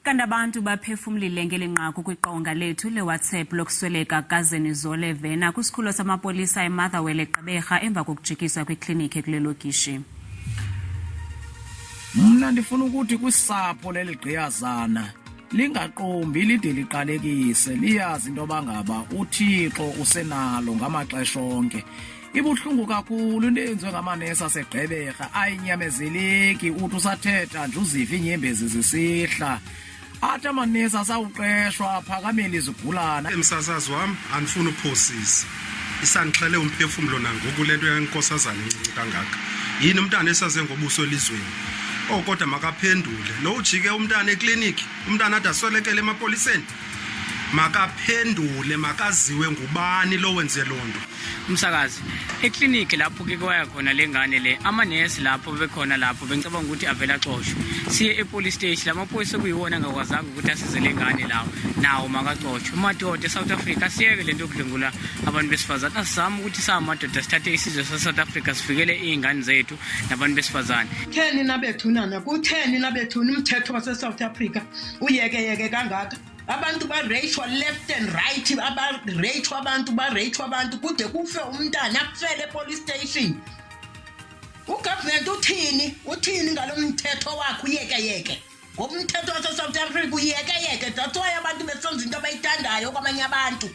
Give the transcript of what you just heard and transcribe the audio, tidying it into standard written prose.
Kanti abantu baphefumlile ngeli nqaku kwiqonga lethu leWhatsApp lokusweleka kukaZenizole Vena kwisikhululo samapolisa eMotherwell eGqeberha emva kokujikiswa kwikliniki ekule lokishi. Mna ndifuna ukuthi kwisapho leli gqiyazana lingaqumbi lide liqalekise, liyazi into yoba ngaba uThixo usenalo ngamaxesha onke. Ibuhlungu kakhulu into eyenziwe ngamanesi aseGqeberha, ayinyamezeleki. Uthi usathetha nje uzive iinyembezi zisihla. Athi amanesi asawuqeshwa aphakamele izigulana. Msasazi wam, andifuni uphosisa, isandixhele umphefumlo nangoku le nto yenkosazana encinci kangaka. Yini umntana esaze ngobuso elizweni? Oh, kodwa makaphendule lo ujike umntana ekliniki, umntana ade aswelekele emapoliseni. Makaphendule, makaziwe ngubani lo wenze loo nto. Umsakazi, ekliniki lapho ke kwaya khona le ngane le, amanesi lapho bekhona lapho bengicabanga ukuthi avele axoshwe. Siye epolice station, lamaphoyisa okuyiwona angakwazanga ukuthi asize le ngane lawo, nawo makaxoshwe. Madoda eSouth Africa, asiyeke lento yokudlwengula abantu besifazane, asizame ukuthi samadoda sithathe isizwe sase-South Africa sivikele iy'ngane zethu nabantu besifazane. Kutheni nabethunana, kutheni nabethuna umthetho wase-South Africa uyekeyeke kangaka? Abantu bareyishwa left and right, abareyishwa abantu, bareyishwa abantu kude kufe umntana, afele epolice station. Ugovernment uthini? Uthini ngalo mthetho wakhe uyekeyeke? Ngoba umthetho wase-South Africa uyekeyeke, that's why abantu besenza into abayithandayo kwabanye abantu.